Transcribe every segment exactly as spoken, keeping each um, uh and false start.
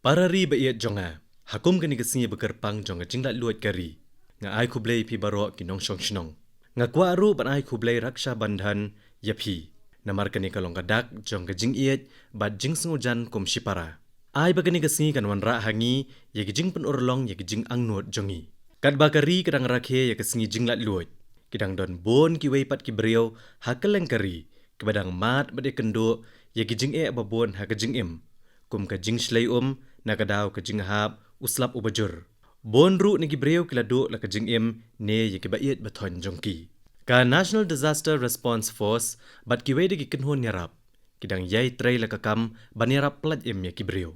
Para ri ba ïeit jong nga, ha kum kane ka sngi ba kyrpang jong ka jinglaitluid ka ri, nga ai khublei ïa phi baroh ki nongshong shnong. Nga kwah ruh ban ai khublei Raksha Bandhan ïa phi, namar kane ka long ka dak jong ka jingïeit bad jingsngewjan kum shipara. Ai ba kane ka sngi kan wanrah ha ngi ïa ki jingpynurlong ïa ki jingangnud jong ngi. Katba ka ri ka dang rakhe ïa ka sngi jinglaitluid, ki dang don bun kiwei pat ki briew ha kylleng ka ri kiba dang mad bad ïakynduh ïa ki jingeh ba bun ha ka jingim, kum ka jingshlei um na ka daw ka jinghap u slap u bajur. Bun ruh na ki briew ki la duh la ka jingim ne ïa ki ba ïeit ba thoiñ jong ki. Ka National Disaster Response Force bad kiwei de ki kynhun ïarap ki dang ïai trei la ka kam ban ïarap pyllait im ïa ki briew.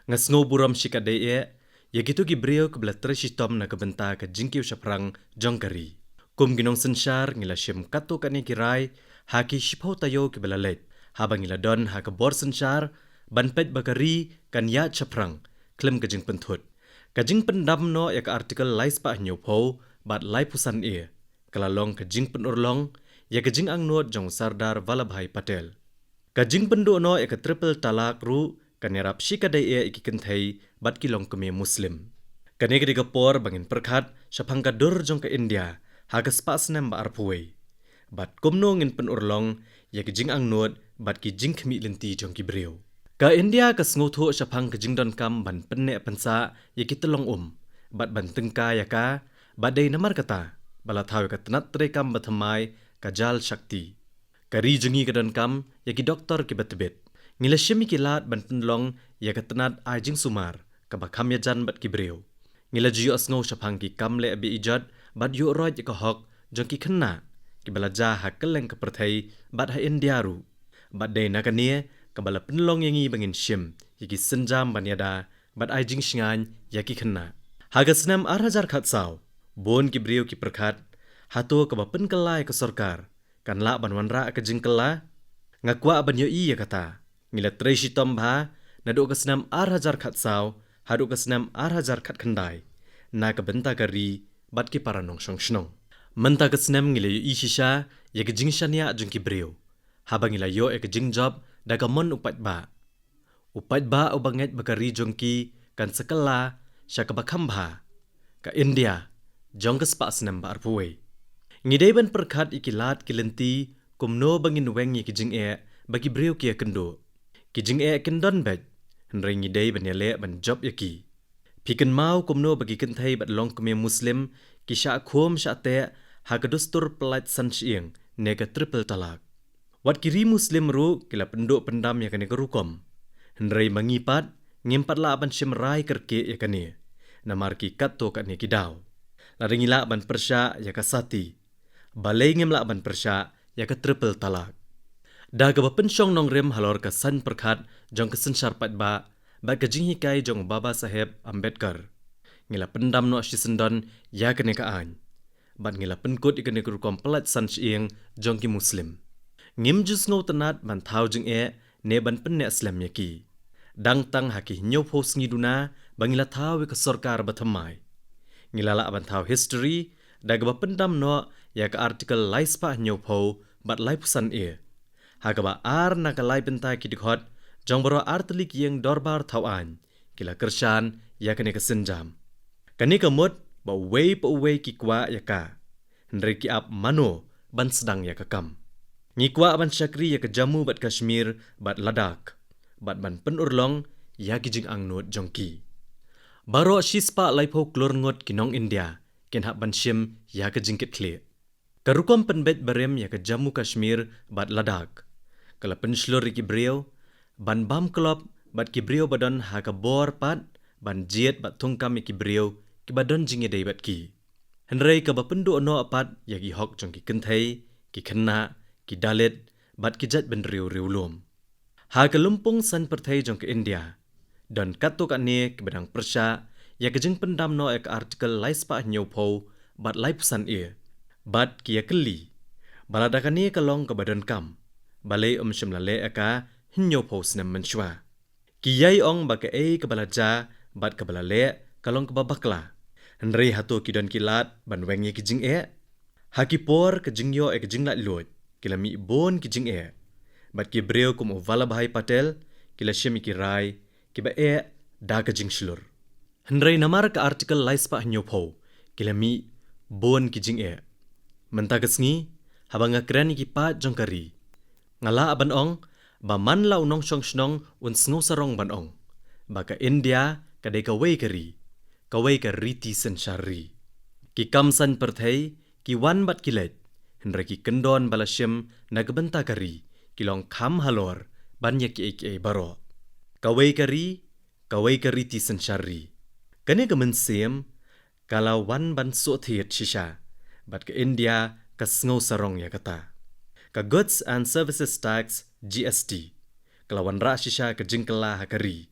Nga sngew burom shikatdei eh ïa kito ki briew kiba la trei shitom na ka bynta ka jingkiew shaphrang jong ka ri. Kum ki nongsynshar ngi la shim katto katne ki rai ha ki shiphew taïew kiba la leit, haba ngi la don ha ka bor synshar ban peit ba ka ri kan ïaid shaphrang khlem ka jingpynthut. Ka jingpyndam noh ïa ka Article lai spah hynñiewphew bad laiphew san A ka la long ka jingpynurlong ïa ka jingangnud jong u Sardar Vallabhbhai Patel. Ka jingpynduh noh ïa ka triple talaq ruh kan ïarap shikatdei eh ïa ki kynthei bad ki longkmie Muslim. Kane ka dei ka por ba ngin pyrkhat shaphang ka dur jong ka India ha ka spah snem ba arphew wei, bad kumno ngin pynurlong ïa ki jingangnud bad ki jingkhmih lynti jong ki briew. Ka India ka sngewthuh shaphang ka jingdonkam ban pynneh pynsah ïa ki tyllong um bad ban tyngkai ïa ka, bad dei namar kata ba la thaw ïa ka tnat treikam bathymmai ka Jal Shakti. Ka ri jong ngi ka donkam ïa ki doktor kiba tbit. Ngi la shim ïa ki lad ban pynlong ïa ka tnat ai jingsumar kaba kham ïajan bad ki briew. Ngi la ju ïohsngew shaphang ki kam leh beh ijot bad ïuh roit ïa ka hok jong ki khynnah kiba la jia ha kylleng ka pyrthei bad ha India ruh. Bad dei na kane kaba la pynlong ïa ngi ba ngin shim ïa ki sienjam ban ïada bad ai jingshngaiñ ïa ki khynnah. Ha ka snem ar hajar khatsaw, bun ki briew ki pyrkhat, hato kaba pynkylla ïa ka sorkar kan lah ban wanrah ka jingkylla? Nga kwah ban ïohi ïa kata. Ngi la trei shitom bha naduh ka snem ar hajar khatsaw haduh ka snem ar hajar khatkhyndai na ka bynta ka ri bad ki para nongshong shnong. Mynta ka snem ngi la ïohi shisha ïa ka jingshaniah jong ki briew haba ngi la ïoh ïa ka jingjop da ka mon u paidbah. U paidbah uba ngeit ba ka ri jong ki kan sa kylla sha kaba kham bha, ka India jong ka spah snem ba arphew wei. Ngi dei ban pyrkhat ïa ki lad ki lynti kumno ba ngin weng ïa ki jingeh ba ki briew ki ïakynduh. Ki jingeh kin don beit, hynrei ngi dei ban ïaleh ban jop ïa ki. Phi kynmaw kumno ba ki kynthei bad longkmie Muslim ki shah khum shah teh ha ka dustur pyllait san shyieng ne ka triple talaq. Wat ki ri Muslim ruh ki la pynduh pyndam ïa kane ka rukom. Hynrei ma ngi pat ngim pat lah ban shim rai kyrkieh ïa kane, namar ki katto katne ki daw. Lada ngi lah ban pyrshah ïa ka sati, balei ngim lah ban pyrshah ïa ka triple talaq? Da kaba pynshong nongrim halor ka saiñ pyrkhat jong ka synshar paidbah bad ka jinghikai jong u Baba Saheb Ambedkar, ngi la pyndam noh shisyndon ïa kane ka aiñ bad ngi la pynkut ïa kane ka rukom pyllait san shyieng jong ki Muslim. Ngim ju sngewtynnat ban thaw jingeh ne ban pynneh slem ïa ki. Dang tang ha ki hynñiewphew sngi duna ba ngi la thaw ïa ka sorkar bathymmai. Ngi la lah ban thaw history da kaba pyndam noh ïa ka Article lai spah hynñiewphew bad laiphew san A. Ha kaba ar na ka lai bynta ki dkhot jong baroh artylli ki ïing dorbar thaw aiñ ki la kyrshan ïa kane ka sienjam. Kane ka mut ba uwei pa uwei ki kwah ïa ka, hynrei ki ap mano ban sdang ïa ka kam. Ngi kwah ban shakri ïa ka Jammu bad Kashmir bad Ladakh bad ban pynurlong ïa ki jingangnud jong ki. Baroh shispah laiphew klur ngut ki nong India kin hap ban shim ïa ka jingkitkhlieh. Ka rukom pynbeit barim ïa ka Jammu Kashmir bad Ladakh ka la pynshlur ïa ki briew ban bam klop bad ki briew ba don ha ka bor pat ban jied bad thungkam ïa ki briew kiba don jingïadei bad ki. Hynrei kaba pynduh noh pat ïa ki hok jong ki kynthei, ki khynnah, ki Dalit bad ki jaitbynriew riewlum. Ha ka lympung saiñ pyrthei jong ka India don katto katne kiba dang pyrshah ïa ka jingpyndam noh ïa ka Article lai spah hynñiewphew bad laiphew san A bad ki ïakylli ba lada kane ka long kaba donkam, balei ym shym la leh ïa ka hynñiewphew snem mynshuwa? Ki ïai ong ba kaei kaba la jia bad kaba la leh ka long kaba bakla. Hynrei hato ki don ki lad ban weng ïa ki jingeh? Ha ki por ka jingïoh ïa ka jinglaitluid ki la mih bun ki jingeh bad ki briew kum u Vallabhbhai Patel ki la shim ïa ki rai kiba eh da ka jingshlur. Hynrei namar ka Article lai spah hynñiewphew, ki la mih bun ki jingeh. Mynta ka sngi, haba nga kren ïa ki paid jong ka ri, nga lah ban ong ba man la u nongshong shnong un sngewsarong ban ong ba ka India ka dei kawei ka ri, kawei ka riti synshar ri. Ki kam saiñ pyrthei ki wan bad ki leit, hynrei ki kyndon ba la shim na ka bynta ka ri ki long kham halor ban ïa kiei kiei baroh. Kawei ka ri, kawei ka riti synshar ri. Kane ka mynsiem ka la wan ban sngewthuh shisha, bad ka India ka sngewsarong ïa kata. Ka Goods and Services Tax, G S T, ka la wanrah shisha ka jingkylla ha ka ri.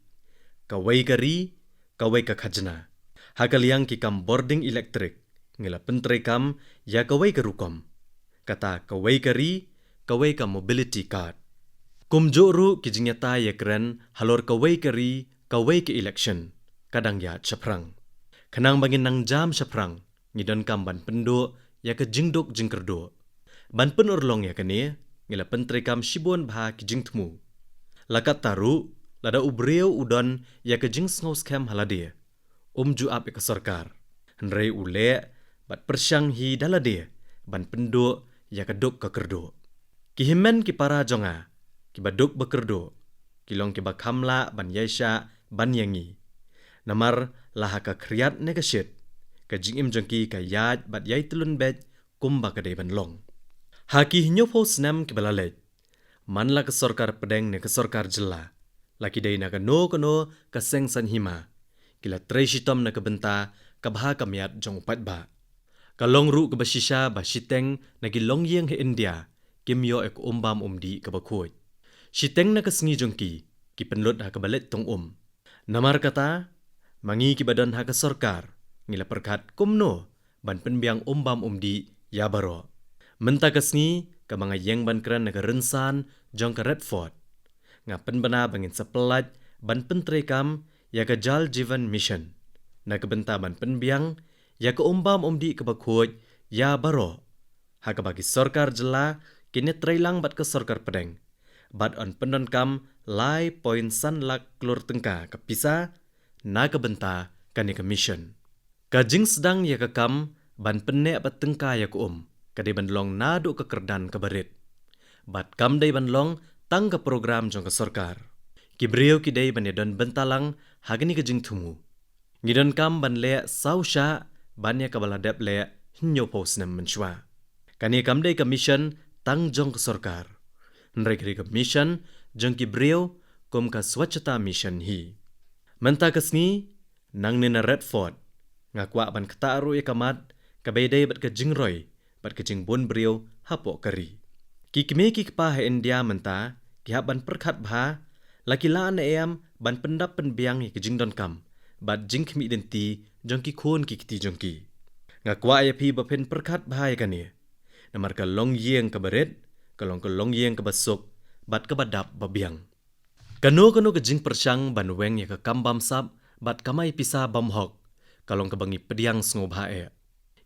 Kawei ka ri, kawei ka khajna. Ha ka liang ki kam bording elektrik, ngi la pyntreikam ïa kawei ka rukom. Kata kawei ka ri, kawei ka mobility card. Kumjuh ruh ki jingïatai ïakren halor kawei ka ri, kawei ka election, ka dang ïaid shaphrang. Khnang ba ngin nang jam shaphrang, ngi donkam ban pynduh ïa ka jingduk jingkyrduh. Ban pynurlong ïa kane, ngi la pyntreikam shibun bha ki jingthmu. La katta ruh, lada u briew u don ïa ka jingsngewskhem ha lade, um ju ap ïa ka sorkar. Hynrei u leh bad pyrshang hi da lade ban pynduh ïa ka duk ka kyrduh. Ki hynmen ki para jong nga, kiba duk ba kyrduh, ki long kiba kham lah ban ïaishah ban ïa ngi. Namar la ha ka khriat ne ka shit, ka jingim jong ki ka ïaid bad ïai tylun beit kumba ka dei ban long. Ha ki hynñiewphew snem kiba la leit, man la ka sorkar pdeng ne ka sorkar jylla, la ki dei na kano kano ka seng saiñ hima, ki la trei shitom na ka bynta ka bha ka miat jong u paidbah. Ka long ruh kaba shisha ba shiteng na ki longïing ha India kim ïoh ïa ka um bam um dih kaba khuid. Shiteng na ka sngi jong ki, ki pynlut ha kaba leit tong um. Namar kata, ma ngi kiba don ha ka sorkar, ngi la pyrkhat kumno ban pynbiang um bam um dih ïa baroh. Mynta ka sngi, kaba nga ïeng ban kren na ka rynsan jong ka Red Fort, nga pynbna ba ngin sa pyllait ban pyntreikam ïa ka Jal Jeevan Mission, na ka bynta ban pynbiang ïa ka um bam um dih kaba khuid ïa baroh, ha kaba ki sorkar jylla kin ïatreilang bad ka sorkar pdeng, bad yn pyndonkam lai point san lak klur tyngka ka pisa na ka bynta kane ka mission. Ka jingsdang ïa ka kam ban pynneh bad tyngka ïa ka um ka dei ban long naduh ka kyrdan kaba rit, bad kam dei ban long tang ka program jong ka sorkar. Ki briew ki dei ban ïadon bynta lang ha kane ka jingthmu. Ngi donkam ban leh saw shah ban ïa kaba la dep leh hynñiewphew snem mynshuwa. Kane kam dei ka mission tang jong ka sorkar, hynrei ka dei ka mission jong ki briew, kum ka Swachhata Mission hi. Mynta ka sngi, nangne na Red Fort, nga kwah ban ktah ruh ïa ka mat kaba ïadei bad ka jingroi bad ka jingbun briew hapoh ka ri. Ki kmie ki kpa ha India mynta ki hap ban pyrkhat bha, la ki lah ne em ban pyndap pynbiang ïa ki jingdonkam bad jingkhmih lynti jong ki khun ki kti jong ki. Nga kwah ïa phi ba phin pyrkhat bha ïa kane, namar ka longïing kaba rit ka long ka longïing kaba suk bad kaba dap ba biang. Kano kano ka jingpyrshang ban weng ïa ka kam bamsap bad kamai pisa bymhok ka long kaba ngi pdiang sngewbha eh.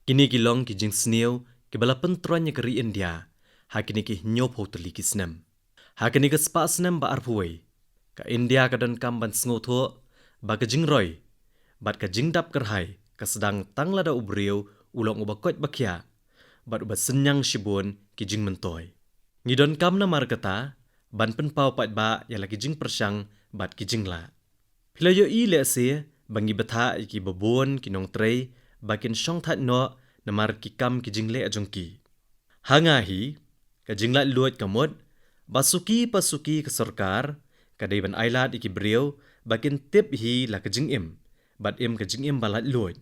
Kine ki long ki jingsniew kiba la pyntroiñ ïa ka ri India ha kine ki hynñiewphew tylli ki snem. Ha kane ka spah snem ba arphew wei, ka India ka donkam ban sngewthuh ba ka jingroi bad ka jingdap kyrhai ka sdang tang lada u briew u long uba koit ba khiah bad uba synñiang shibun ki jingmyntoi. Ngi donkam namar kata ban pynpaw paidbah ïa la ki jingpyrshang bad ki jinglah. Phi la ïohi lehse ba ngi bthah ïa kiba bun ki nongtrei ba kin shongthait noh namar ki kam ki jingleh jong ki. Ha nga hi, ka jinglaitluid ka mut ba suki pa suki ka sorkar ka dei ban ailad ïa ki briew ba kin tip hi la ka jingim bad im ka jingim ba laitluid,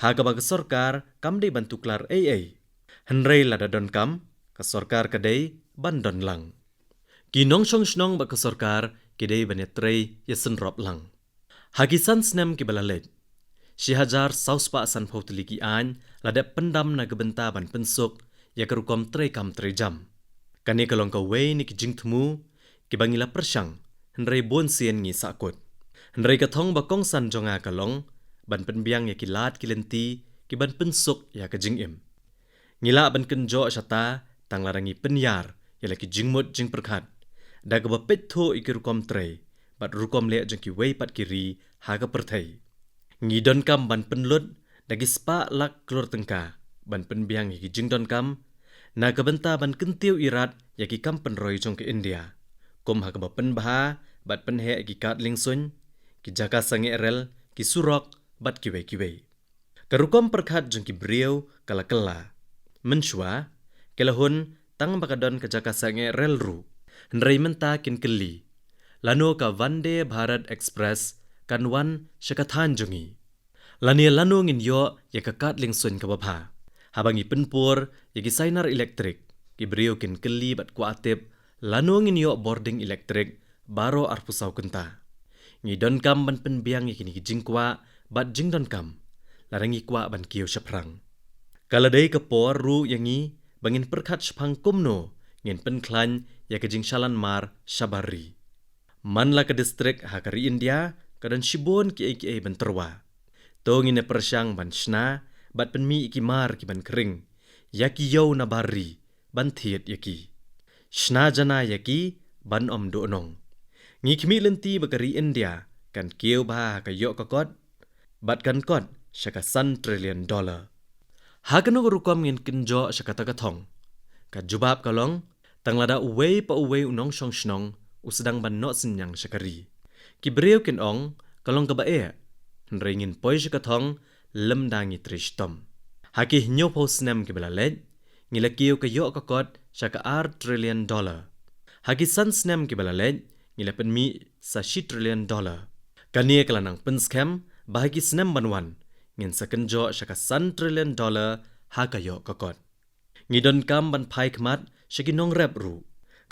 ha kaba ka sorkar kam dei ban tuklar ei ei. Hynrei lada donkam, ka sorkar ka dei ban don lang. Ki nongshong shnong bad ka sorkar ki dei ban ïatrei ïasynrop lang. Ha ki san snem kiba la leit, shi hajar saw spah sanphew tylli ki aiñ la dep pyndam na ka bynta ban pynsuk ïa ka rukom treikam treijam. Kane ka long kawei na ki jingthmu kiba ngi la pyrshang, hynrei bun sien ngi sahkut. Hynrei ka thong ba kongsan jong nga ka long ban pynbiang ïa ki lad ki lynti kiban pynsuk ïa ka jingim. Ngi lah ban kynjoh shata tang lada ngi pynïar ïa la ki jingmut jingpyrkhat, da kaba peit thuh ïa ki rukom trei bad rukom leh jong kiwei pat ki ri ha ka pyrthei. Ngi donkam ban pynlut da ki spah lak klur tyngka ban pynbiang ïa ki jingdonkam na ka bynta ban kyntiew irat ïa ki kam pynroi jong ka India, kum ha kaba pynbha bad pynheh ïa ki kad liengsuiñ, ki jaka sangeh rel, ki surok bad kiwei kiwei. Ka rukom pyrkhat jong ki briew ka la kylla. Mynshuwa ki la hun tang ba ka don ka jaka sangeh rel ruh, hynrei mynta kin kylli, lano ka Vande Bharat Express kan wan sha ka thaiñ jong ngi? Lane lano ngin ïoh ïa ka kad liengsuiñ kaba bha? Haba ngi pynpur ïa ki sainar elektrik, ki briew kin kylli bad kwah tip, lano ngin ïoh bording elektrik baroh arphew saw kynta? Ngi donkam ban pynbiang ïa kine ki jingkwah bad jingdonkam lada ngi kwah ban kiew shaphrang. Ka la dei ka por ruh ïa ngi ba ngin pyrkhat shaphang kumno ngin pynkhlaiñ ïa ka jingshalan mar shabar ri. Man la ka distrik ha ka ri India ka don shibun kiei kiei ban tyrwa. To ngin ïa pyrshang ban shna bad pynmih ïa ki mar kiban khring ïa ki ïew na bar ri ban thied ïa ki. Shna jana ïa ki ban ym duhnong. Ngi khmih lynti ba ka ri India kan kiew bha ha ka ïoh ka kot bad kan kot sha ka san trillion dollar. Ha kano ka rukom ngin kynjoh sha kata ka thong? Ka jubab ka long, tang lada uwei pa uwei u nongshong shnong u sdang ban noh synñiang sha ka ri. Ki briew kin ong ka long kaba eh, hynrei ngin poi sha ka thong lymda ngi trei shitom. Ha ki hynñiewphew snem kiba la leit, ngi la kiew ka ïoh ka kot sha ka ar trillion dollar. Ha ki san snem kiba la leit, ngi la pynmih sa shi trillion dollar. Kane ka la nang pynskhem ba ha ki snem ban wan ngin sa kynjoh sha ka san trillion dollar ha ka ïoh ka kot. Ngi donkam ban phai khmat sha ki nongrep ruh.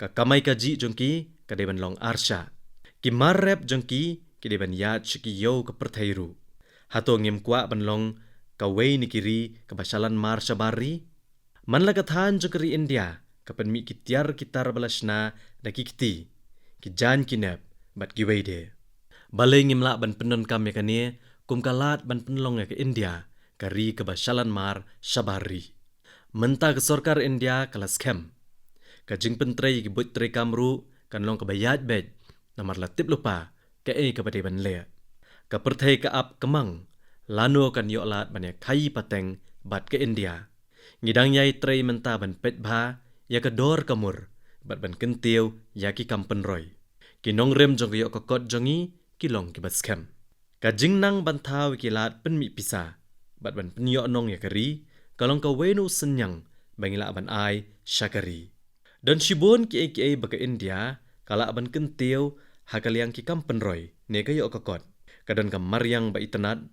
Ka kamai kajih jong ki ka dei ban long arshah. Ki mar rep jong ki ki dei ban ïaid sha ki ïew ka pyrthei ruh. Hato ngim kwah ban long kawei na ki ri kaba shalan mar shabar ri? Man la ka thaiñ jong ka ri India ka pynmih ki tiar ki tar ba la shna da ki kti, ki jaiñ ki nep bad kiwei de. Balei ngim lah ban pyndonkam ïa kane kum ka lad ban pynlong ïa ka India ka ri kaba shalan mar shabar ri? Mynta ka sorkar India ka la skhem. Ka jingpyntrei ïa ki buit treikam ruh kan long kaba ïaid beit, namar la tip lypa kaei kaba dei ban leh. Ka pyrthei ka ap ka mang, lano kan ïoh lad ban ïa khaii pateng bad ka India? Ngi dang ïai trei mynta ban peit bha ïa ka dor ka mur bad ban kyntiew ïa ki kam pynroi. Ki nongrim jong ka ïoh ka kot jong ngi ki long kiba skhem. Ka jingnang ban thaw ïa ki lad pynmih pisa bad ban pynïohnong ïa ka ri ka long kawei na u synñiang ba ngi lah ban ai sha ka ri. Don shibun kiei kiei ba ka India ka lah ban kyntiew ha ka liang ki kam pynroi ne ka ïoh ka kot. Ka don ka mariang ba itynnad,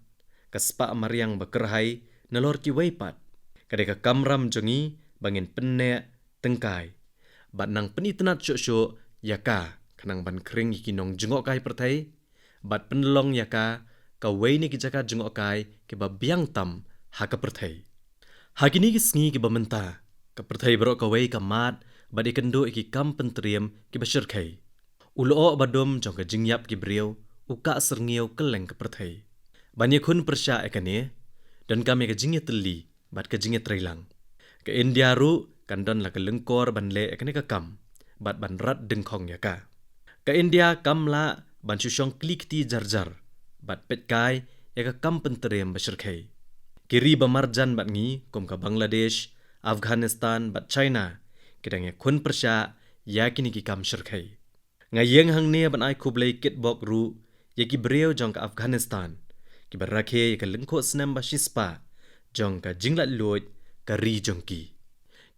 ka spah mariang ba kyrhai, nalor kiwei pat ka dei ka kamram jong ngi ba ngin pynneh tyngkai bad nang pynitynnad shuh shuh ïa ka, khnang ban khring ïa ki nongjngohkai pyrthei bad pynlong ïa ka kawei na ki jaka jngohkai kiba biang tam ha ka pyrthei. Ha kine ki sngi kiba mynta, ka pyrthei baroh kawei ka mad bad ïakynduh ïa ki kam pyntriem kiba shyrkhei. U lyoh ba dum jong ka jingïap ki briew u kah syrngiew kylleng ka pyrthei. Ban ïakhun pyrshah ïa kane, donkam ïa ka jingïatylli bad ka jingïatreilang. Ka India ruh kan don la ka lyngkor ban leh ïa kane ka kam bad ban rat dyngkhong ïa ka. Ka India kam lah ban shu shong kli kti jar jar bad peit kai ïa ka kam pyntriem ba shyrkhei. Ki ri ba marjan bad ngi kum ka Bangladesh, Afghanistan bad China ki dang ïakhun pyrshah ïa kine ki kam shyrkhei. Nga ïeng hangne ban ai khublei kitbok ruh ïa ki briew jong ka Afghanistan kiba rakhe ïa ka lyngkhuh snem ba shispah jong ka jinglaitluid ka ri jong ki.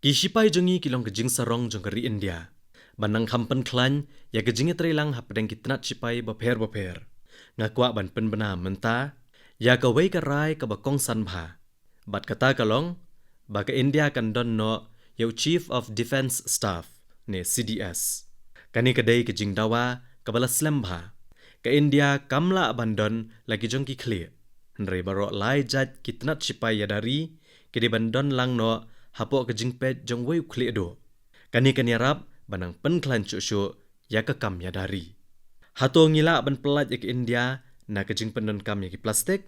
Ki shipai jong ngi ki long ka jingsarong jong ka ri India ban nang kham pynkhlaiñ ïa ka jingïatreilang hapdeng ki tnat shipai bapher bapher. Nga kwah ban pynbna mynta ïa kawei ka rai kaba kongsan bha. Bad kata ka long ba ka India kan don noh ïa u Chief of Defence Staff ne C D S. Kane ka dei ka jingdawa kaba la slem bha. Ka India kam lah ban don la ki jong ki khlieh, hynrei baroh lai jait ki tnat shipai ïada ri ki dei ban don lang noh hapoh ka jingpeit jong uwei u khlieh duh. Kane kan ïarap ban nang pynkhlaiñ shuh shuh ïa ka kam ïada ri. Hato ngi lah ban pyllait ïa ka India na ka jingpyndonkam ïa ki plastik?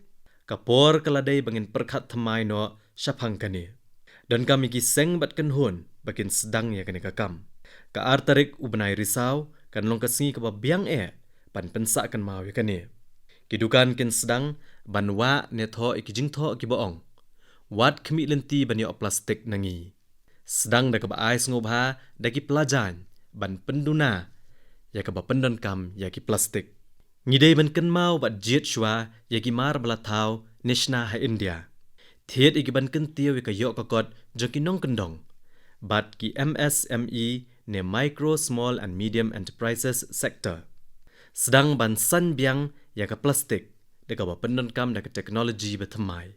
Ka por ka la dei ba ngin pyrkhat thymmai noh shaphang kane. Donkam ïa ki seng bad kynhun ba kin sdang ïa kane ka kam. Ka ar tarik u bnai Risaw kan long ka sngi kaba biang eh ban pynsah kynmaw ïa kane. Ki dukan kin sdang ban wah ne thoh ïa ki jingthoh kiba ong, wat khmih lynti ban ïoh plastik na ngi. Sdang da kaba ai sngewbha da ki pla jaiñ ban pynduna ïa kaba pyndonkam ïa ki plastik. Ngi dei ban kynmaw bad jied shuwa ïa ki mar ba la thaw ne shna ha India. Thied ïa ki ban kyntiew ïa ka ïoh ka kot jong ki nongkyndong bad ki M S M E ne Micro, Small and Medium Enterprises Sector. Sdang ban saiñ biang ïa ka plastik da kaba pyndonkam da ka technology ba thymmai.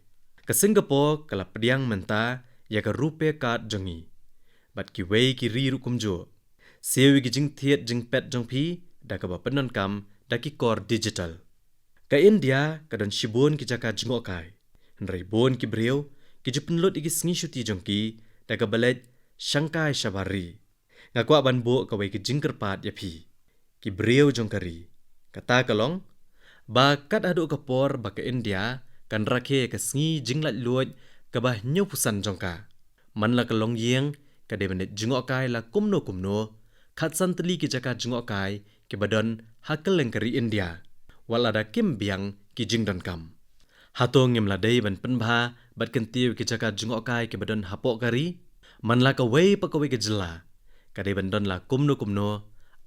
Ka Singapore ka la pdiang mynta ïa ka RuPay card jong ngi bad kiwei ki ri ruh kumjuh. Siew ïa ki jingthied jingpet jong phi da kaba pyndonkam da ki kor digital. Ka India ka don shibun ki jaka jngohkai, hynrei bun ki briew ki ju pynlut ïa ki sngi shuti jong ki da kaba leit shangkai shabar ri. Nga kwah ban buh kawei ka jingkyrpad ïa phi ki briew jong ka ri, kata ka long ba kat haduh ka por ba ka India kan rakhe ka sngi jinglaitluid kaba hynñiewphew san jong ka, man la ka longïing ka dei ban leit jngohkai la kumno kumno, khatsan tylli ki jaka jngohkai kiba don ha kylleng ka ri India, wat lada kim biang ki jingdonkam. Hato ngim la dei ban pynbha bad kyntiew ki jaka jngohkai kiba don hapoh ka ri? Man la kawei pa kawei ka jylla ka dei ban don la kumno kumno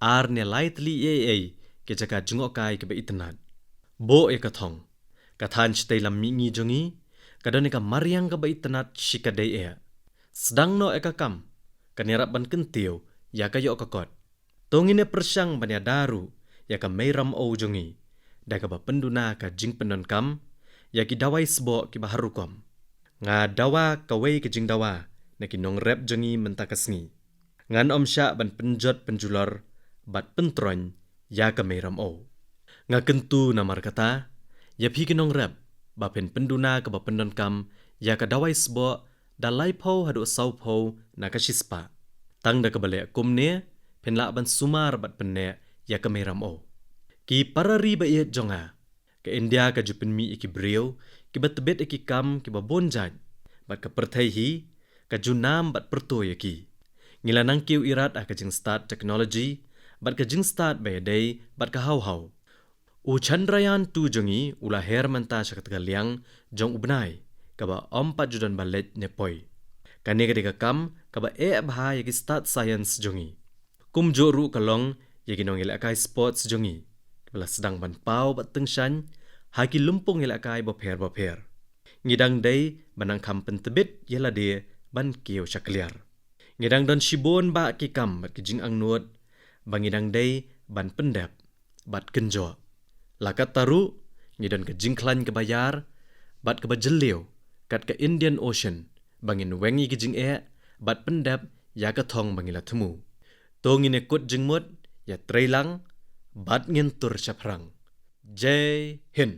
ar ne lai tylli ei ei ki jaka jngohkai kiba itynnad. Buh ïa ka thong, ka thaiñ shatei lam mihngi jong ngi ka don ïa ka mariang kaba itynnad shikatdei eh. Sdang noh ïa ka kam, kan ïarap ban kyntiew ïa ka ïoh ka kot. To ngin ïa pyrshang ban ïada ruh ïa ka mei ram o jong ngi da kaba pynduna ka jingpyndonkam ïa ki dawai sboh kiba har rukom. Nga dawa kawei ka jingdawa na ki nongrep jong ngi mynta ka sngi. Ngan ym shah ban pynjot pynjulor bad pyntroiñ ïa ka mei ram o. Nga kyntu namar kata ïa phi ki nongrep ba phin pynduna kaba pyndonkam ïa ka dawai sboh da laiphew haduh sawphew na ka shispah. Tang da kaba leh kumne phin lah ban sumar bad pynneh ïa ka mei ram o. Ki para ri ba ïeit jong nga, ka India ka ju pynmih ïa ki briew kiba tbit ïa ki kam kiba bun jait, bad ka pyrthei hi ka ju nam bad pyrto ïa ki. Ngi la nang kiew irat ha ka jingstad technology bad ka jingstad ba ïadei bad ka hawhaw. U Chandrayaan two jong ngi u la her mynta sha kata ka liang jong u bnai kaba ym pat ju don ba leit ne poi. Kane ka dei ka kam kaba eh bha ïa ki stad science jong ngi. Kumjuh ruh ka long ïa ki nongïalehkai sports jong ngi kiba la sdang ban paw bad tyngshaiñ ha ki lympung ïalehkai bapher bapher. Ngi dang dei ban nang kham pyntbit ïa lade ban kiew shakliar. Ngi dang don shibun bah ki kam bad ki jingangnud ba ngi dang dei ban pyndep bad kynjoh. La katta ruh ngi don ka jingkhlaiñ kaba ïar bad kaba jylliew kat ka Indian Ocean ba ngin weng ïa ki jingeh bad pyndep ïa ka thong ba ngi la thmu. To ngin ïa kut jingmut, ïatreilang bad ngin tur shaphrang. Jai Hind.